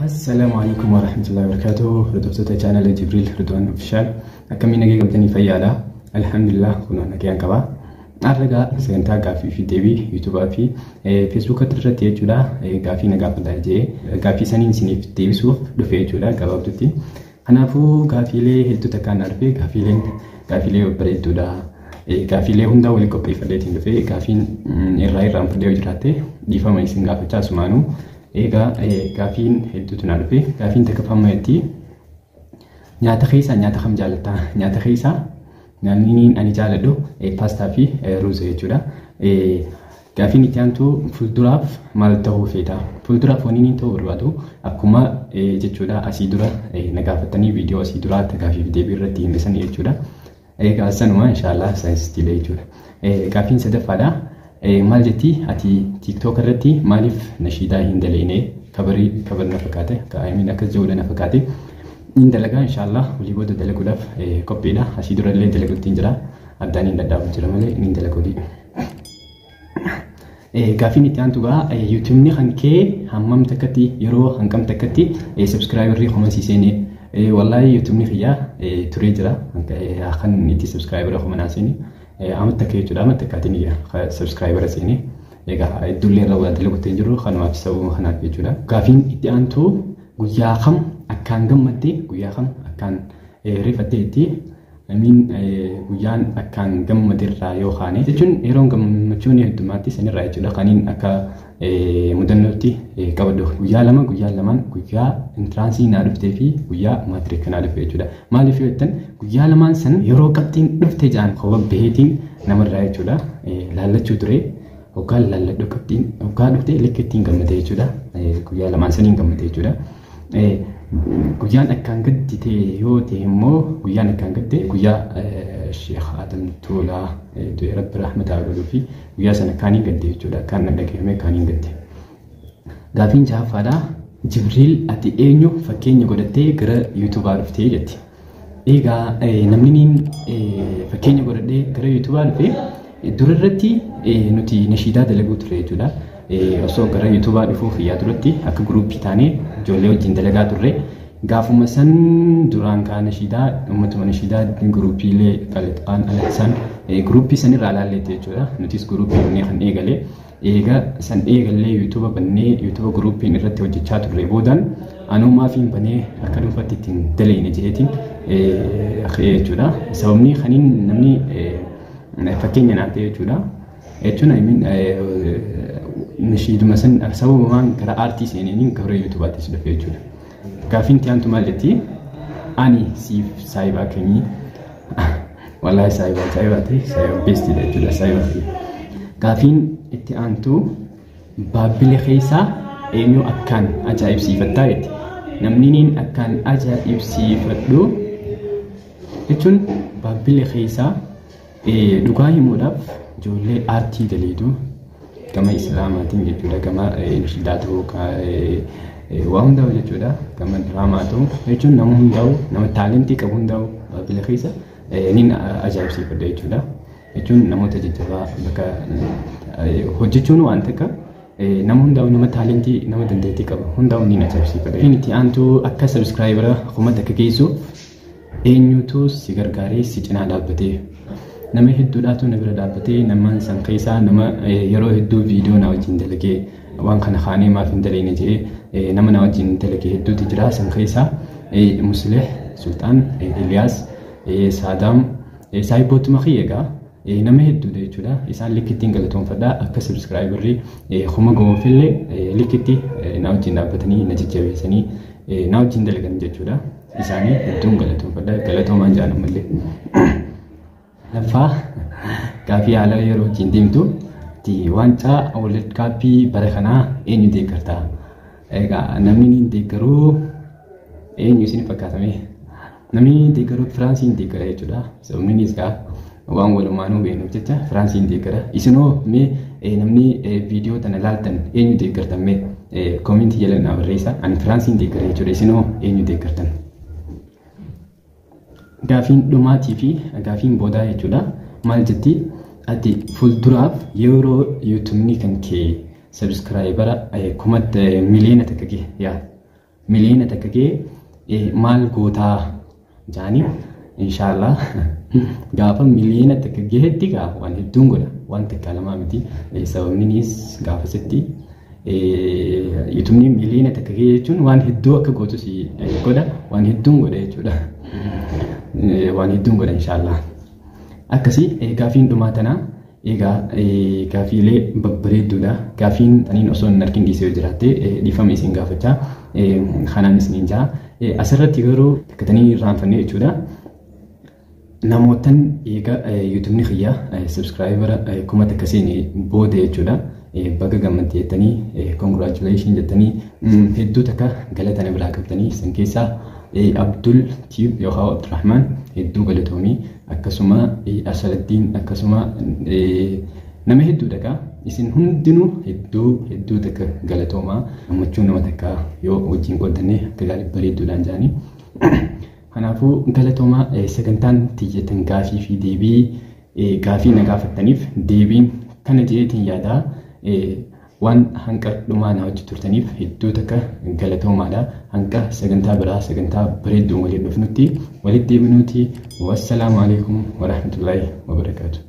Assalaamu alaikum warahmatullahi wabarakatuh. Hordoftoota chaanala Jibriil Ridwaan Official. Akkamiin nagee qabdanii fayyaadha? Alhamdulillah, kunoo nagayaan qaba. Har'a egaa sagantaa gaaffii fi deebii yuutuubaa fi feesbuuka irratti jechuudha. Gaaffii na gaafadhaa jedhee gaaffii saniin isiniif deebisuuf dhufe jechuudha gabaabdutti. Kanaafuu gaaffiilee hedduu takkaan na dhufe, gaaffiileen gaaffiilee babbareedduudha. Gaaffiilee hundaa waliin qopheeffadheetiin dhufe. Gaaffiin irraa irraanfadhee yoo jiraatte dhiifama isin gaafachaa asumaanuu. Egaa gaaffiin hedduutu na dhufe. Gaaffiin takka jetti: Nyaata keessaa nyaata kam jaallattaa? Nyaata keessaa nyaanni ani jaaladhu paastaa fi ruuza jechuudha. Gaaffiin itti aantu: Fuulduraaf maal ta'uu feeta? Fuulduraaf wanni inni ta'uu barbaadu akkuma jechuudha asii dura na gaafatanii viidiyoo asii duraa gaaffii fi deebii irratti himsan jechuudha. Egaa sanuma inshaallah saayinsistiilee jechuudha. Gaaffiin sadaffaadha. Maal jetti? Ati TikTok irratti maaliif nashiidaa hin daleene? Kabarii kabar na fakkaate, kaa'imiin akkas jedhudha na fakkaate. Hin dalagaa inshaallah, walii booda dalaguudhaaf qophiidha. Asii durallee dalaguutti jira. Addaan hin dhadhaabu jira malee hin dalaguudhi. Gaaffiin itti aantu gaa: Yuutuubni kan kee hammam takkatti, yeroo hangam takkatti subscriberii kuma sii seene? Wallaahi, yuutuubni kiyyaa turee jira. Kan itti subscribera kuma naa seene amma takka jechuudha. Amma takkaatiin subscribera seene. Egaa hedduullee irra waa dalaguutti hin jiru, kanumaaf sababuma kanaaf jechuudha. Gaaffiin itti aantu: Guyyaa kam akkaan gammadde, guyyaa kam akkaan rifatteetti? Amiin, guyyaan akkaan gammaderraa yoo kaane jechuun yeroon gammachuun heddummaatti sanirraa jechuudha. Kaniin akka mudannootti qabadhu guyyaa lama, guyyaa lamaan guyyaa entrance naa dhuftee fi guyyaa matric naa dhufe jechuudha. Maaliif yoo jettan, guyyaa lamaan san yeroo qabxiin dhufte jaan koba baheetiin namarraa jechuudha laallachuu ture. Hoggaan laalladhu qabxiin hoggaa dhufte likka ittiin gammade jechuudha. Guyyaa lamaan saniin gammade jechuudha. Guyyaan akkaan gaddite yoo ta'e immoo, guyyaan akkaan gadde guyyaa Sheekh Adam Tuulaa du'e, Rabbi rahmataa godhuu fi guyyaa sana kaaniin gadde jechuudha. Akkaan na dhagahame kaaniin gadde. Gaafiin jahaffaadha. Jibriil, ati eenyu fakkeenya godhattee gara yuutuubaa dhuftee jetti. Egaa namni niin fakkeenya godhadhee gara yuutuubaa dhufe, dura irratti nuti nashiidaa dalaguu ture jechuudha. Osoo gara yuutuubaa dhufuuf yaa duratti akka guruppii taanee ijoollee wajjin dalagaa turre. Gaafuma san duraan kaa nashiidaa uummatuma nashiidaa guruppiilee qalixaan alatti guruppii sanirraa ilaalleetti jechuudha. Nutis guruppii bannee kan eegale. Eega san eegallee yuutuuba bannee yuutuuba guruppiin irratti hojjechaa turre boodan anuu maafiin banee akka dhuunfaatti ittiin daleene jedheetiin ka'ee jechuudha. Sababni kaniin namni fakkeenya naaf ta'e jechuudha. Jechuun, I mean, nashiiduma san sababumaan gara aartii seeneeniin gara yuutuubaattis dhufe jechuudha. Gaaffiin itti aantu maal jetti? Ani siif saayibaa kamii? Wallaahi, saayibaa ajaa'ibaa ta'e, saayiba bestiidha jechuudha saayiba ta'e. Gaaffiin itti aantu: Baabbile keessaa eenyu akkaan ajaa'ibsiifattaa jetti. Namni niin akkaan ajaa'ibsiifadhu jechuun baabbile keessaa dhugaa himuudhaaf ijoollee aartii daleedu gama islaamaatiin jechuudha, gama nashiidaa ta'uu, waa hundaa'u jechuudha, gama diraamaa ta'u jechuun nama hundaa'u, nama talentii qabu hundaa'u baabbile keessa niin ajaa'ibsiifadha jechuudha. Jechuun namoota jajjabaa bakka hojjechuun waan takka nama hundaa'u, nama talentii, nama dandeettii qabu hundaa'u niin ajaa'ibsiifadha. Inni itti aantu: Akka subscribera 1000 geessuuf eenyutu si gargaaree si cinaa dhaabbatee? Nama hedduudhaatu na bira dhaabbatee. Nama san keessaa nama yeroo hedduu viidiyoo na wajjin dalagee, waan kana kaanee maaf hin dalagne jedhee nama na wajjin dalagee hedduutu jira. San keessaa Muslih Sultaan, Iliyaas, Saadaam, saahibootuma kiyya egaa nama hedduudha jechuudha. Isaan likkittiin galatoonfadhaa, akka subscriberri 1000 ga'uufillee likkitti na wajjin dhaabbatanii na jajjabeessanii na wajjin dalagan jechuudha. Isaanii hedduun galatoonfadha. Galatoomaan jaan ammallee. Laffaa gaafii haala yeroo wajjin deemtu: Waancaa World Cupii bara kanaa eenyu deeggarta? Egaa namni ni deeggaruu eenyu isin fakkaatame? Namni deeggaruu Firaansiin deeggara jechuudha. Sababni isaa waan walumaanuu beeknuuf jecha Firaansiin deeggara. Isinoo mee namni viidiyoo tana ilaaltan eenyu deeggartan mee commentii jala naa barreessa. Ani Firaansiin deeggara jechuudha. Isinoo eenyu deeggartan? Gaafiin dhumaatii fi gaafiin boodaa jechuudha. Maal jetti? Ati fuulduraaf yeroo yuutuubni kan kee subscribera 1 miliyoona gahe yaa miliyoona takka ga'e maal gootaa jaanii inshaallah gaafa miliyoona takka gahetti gaa waan hedduun godha waan takka lamaa miti sababninis gaafasitti yuutuubni miliyoona takka gahe jechuun waan hedduu akka gootu si godha waan hedduun godha jechuudha waan hedduun godha inshaallah akkasii gaafiin dhumaa tanaa egaa gaafiilee babbareedduudha gaafiin taniin osoo hin argin dhiisee yoo jiraatte dhiifama isin gaafachaa kanaan isiniin jaa asirratti garuu takkatanii irraanfanne jechuudha. Namootan eega yuutuubni kiyya subscriber 1000 seene booda jechuudha. Baga gammadde jettanii congratulation jettanii hedduu takka galata na biraa qabdanii san keessaa Abdul Tiib yookaan Abdurrahman hedduu galatoomii akkasuma Asaladdiin akkasuma nama hedduu dhaqa isin hundinuu hedduu hedduu takka galatoomaa gammachuu nama takka yoo wajjin qooddanne akka gaarii bareedduudhaan jaanii. Kanaafuu galatoomaa sagantaan tiyyatan gaafii fi deebii gaafii na gaafattaniif deebiin kana jedheetiin yaadaa waan hanqa dhumaa na wajji turtaniif hedduu takka galatoomaadha. Hanqa sagantaa biraa sagantaa bareedduun waliin dhufnutti walitti deebinuuti. Wassalaamu alaikum warahmatullaahi wabarakaatu.